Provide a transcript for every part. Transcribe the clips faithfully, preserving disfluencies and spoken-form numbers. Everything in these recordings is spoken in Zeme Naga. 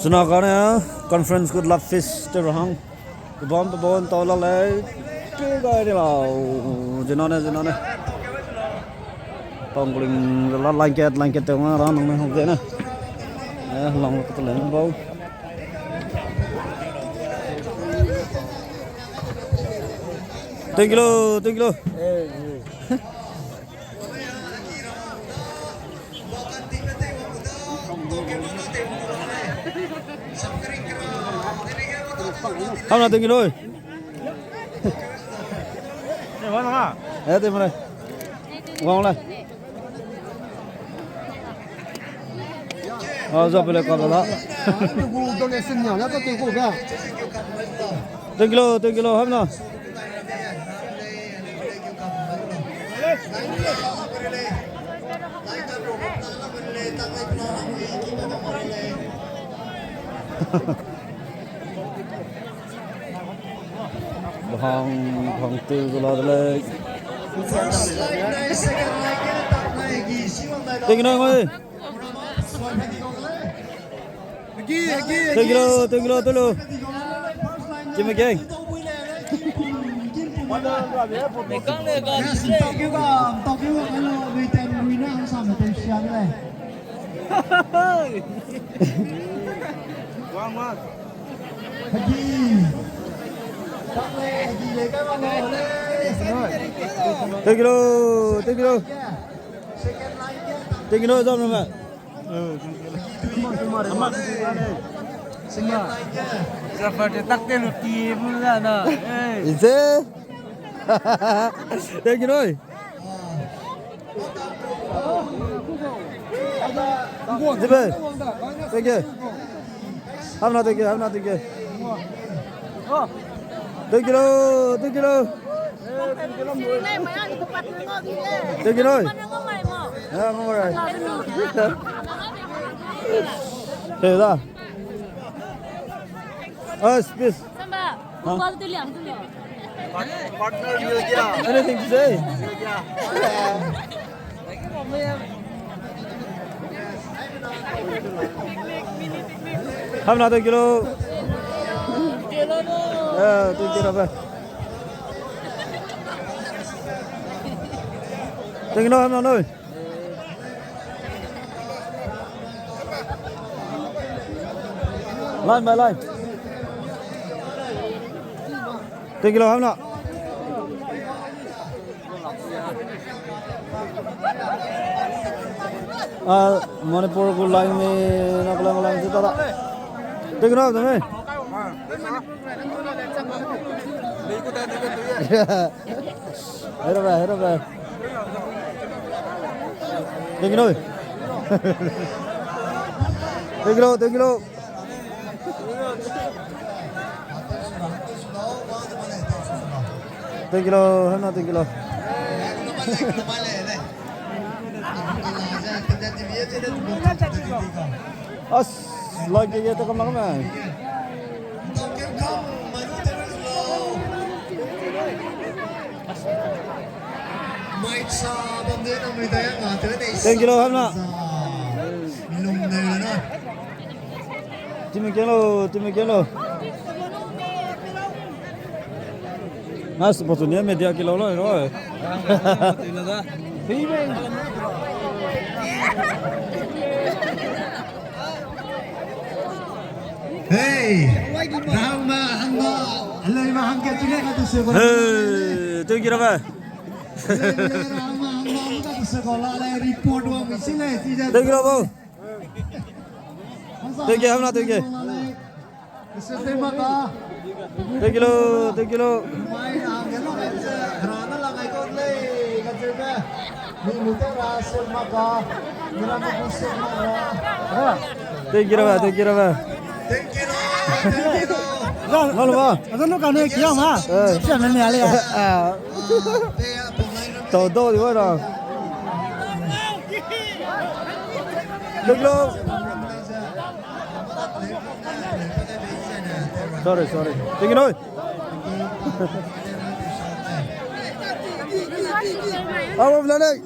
Chuna kane conference good luck fish te rahang. Kubam pe bon tau la lei. Ke gai ni lau. Zena ne, zena ne. Pangling la blanket, blanket te nga ra nang ne hong zena. Eh, lang ko te lei bau. Thank you lo, thank you lo. Hamna thank you lo. Eh, te mane. Wang le. Ah, za pele ka la. Thank you lo, thank you lo, hamna. Bang, bang tew zu la de lei. Thank you lo, ngoi. Thank you lo, thank you lo, thank you lo. Kim Keng. Thank you lo, thank you lo. Thank you lo, zam na. Suffer te tak te lu ti mu la na. Ise. Thank you lo. Zibe. Thank you. Hamna thank you, hamna thank you. Thank you lo, thank you lo. Thank you lo. Yeah, I'm all right. Hey, da. Ah, space. Samba, हाँ? Ball तो ले आऊँ तुम लोग। Partner मिल गया। Anything to say? मिल गया। Hamna thank you lo. Eh, thank you lo. Thank you lo, hamna noi. Line by line. Thank you lo, hamna. Ah, Manipur gu line me, Nagaland line se ta da. Thank you lo, hamna noi. Hero ba, hero ba. Thank you lo. Thank you lo, thank you lo. Thank you lo, hamna thank you lo. As, like ye te kam lang me. Thank you lo, hamna. Timi keng lo, timi keng lo. Na support ni media ki lo lo ro. Hey, rang ma hang ma, helai ma hang ke chine ka tu se ko. Hey, thank you rabe. Helai ma hang ma hang ma ka tu se ko la le report wa mi sine si ja. Thank you rabe. Thank you, hamna, thank you. Thank you lo, thank you lo. Thank you rabe, thank you rabe. Thank you lo, thank you lo. Lo, lo ba. Ada no kane kia ma. Eh. Siam ne ale. Ah. Tau dau di wa ra. Thank you lo. Sorry, sorry. Thank you lo. Awa, bla lei.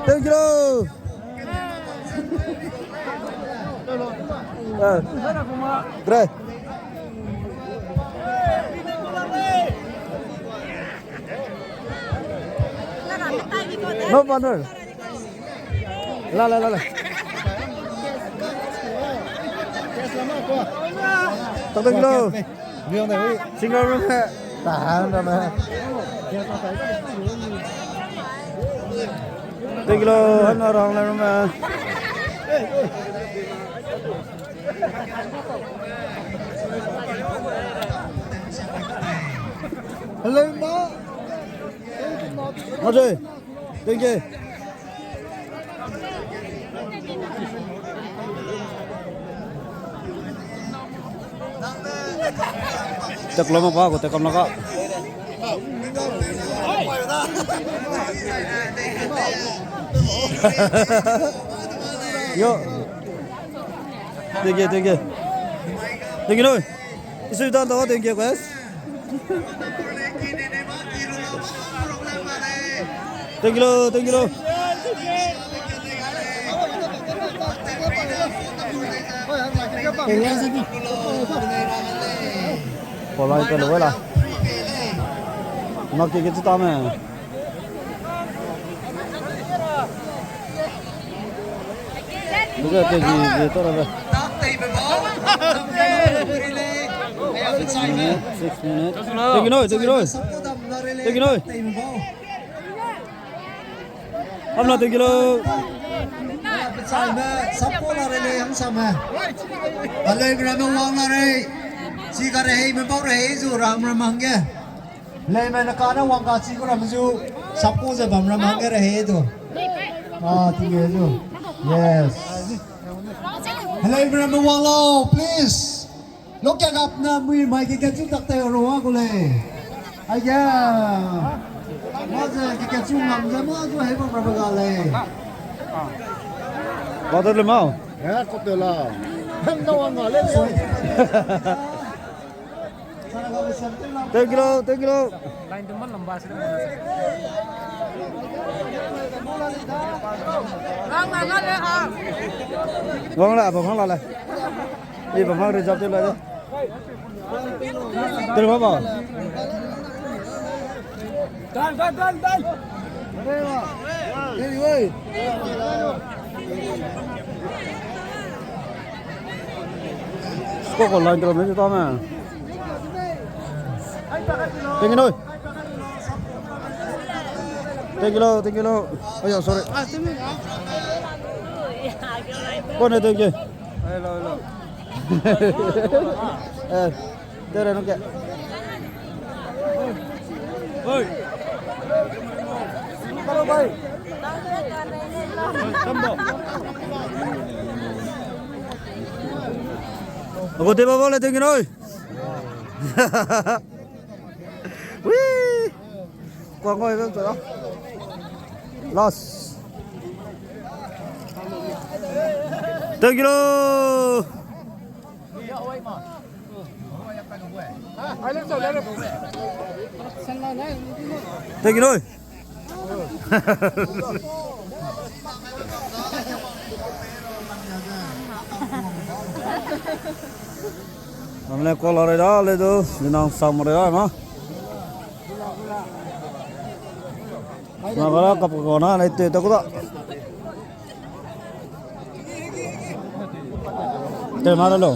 Thank you lo. Eh. Dre. No, partner. La, la, la, la. Tak tak lo. Single room hai. Tahan ramme. Thank you lo, hana rang le ramme. Hello, ma. Ajay, thank you. Tek lo ma ba ko, tek kam la ka. Yo. Thank you, thank you. Thank you, no. Isu dan tawa, thank you, guys. Thank you lo, thank you lo. Polai pe lo la. Ngak ke ke chu ta me. Lu ke ke ji ji to ra be. Six minute, six minute. Thank you, no, thank you, no. Thank you, no. Hamna, thank you lo. Pechai me, support la rei le, hangsame. Alei gram me wang la rei. Chi ka rehei me bau rehei zu ram ram hangge. Lei me na ka na wang ka chi ku ram zu. Support ze bam ram hangge rehei du. Ah, thank you zu. Yes. Hello, everyone, wang lau, please. Lo kia gap na mui mai ke ke chu tak te ro wa gu lei. Aya. Ma ze ke ke chu ngam ze ma zu hei bam ra ba ga lei. Ba de le mau. Ya, ko te la. Hem na wang ga le. Thank you lo, thank you lo. Line tu man lamba se. Wang la, bam hang la le. Ni bam hang reserve te la de. Tel ba ba. Dal, dal, dal, dal. Ko ko line drum ni ta me. Thank you, no. Thank you, lo, thank you, lo. Oh, yeah, sorry. Ko ne, thank you. Hello, hello. Eh, tere no ke. Oi. Hello, bhai. Ako te baba le tengin oi. Wee. Kuang oi bang to. Last. Thank you. Thank you. Namle call a re da le du, dinang sam re da ma. Magara kap ko na le te to ko da. Te mara lo.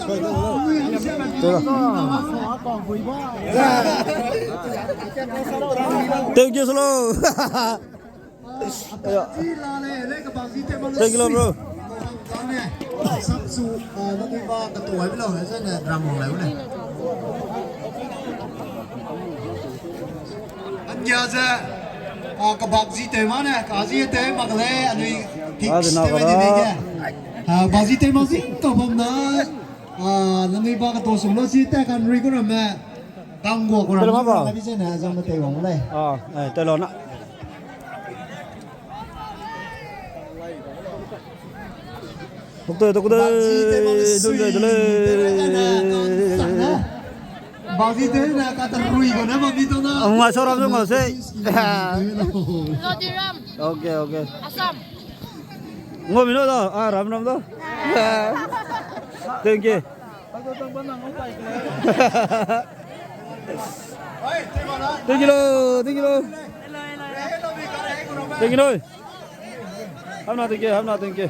Te lo. Thank you, slow. Thank you, bro. Angia ze, ah, kabak zi tew ma ne, ka zi tew mak le, anui tik na tew ba di ne ge. Ah, ba zi tew ma zi to bam na. Ah, nanui ba ka to sum lo zi te kan rui ko ramme. Tang gua ko ramme. Tew ma ba. Abi ze ne, zang me tew wang le. Ah, eh, tew lo na. Doktor, doktor, dun dai de le. Bazi de na ka ta rui ko na ma mi to na. Ang ma sora zong se. Zodiram. Okay, okay. Assam. Ngau mi no da, a, ram ram da. Thank you. Thank you lo, thank you lo. Thank you lo. Hamna thank you, hamna thank you.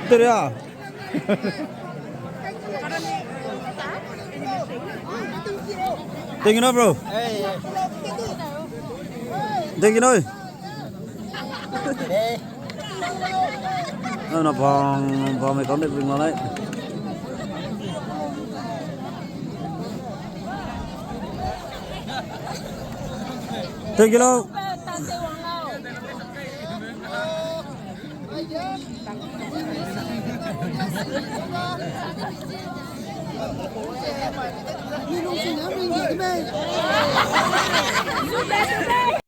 Tere a. Thank you no, bro. Thank you no. Na bang, bang me kau ne bring ma lai. Thank you lo.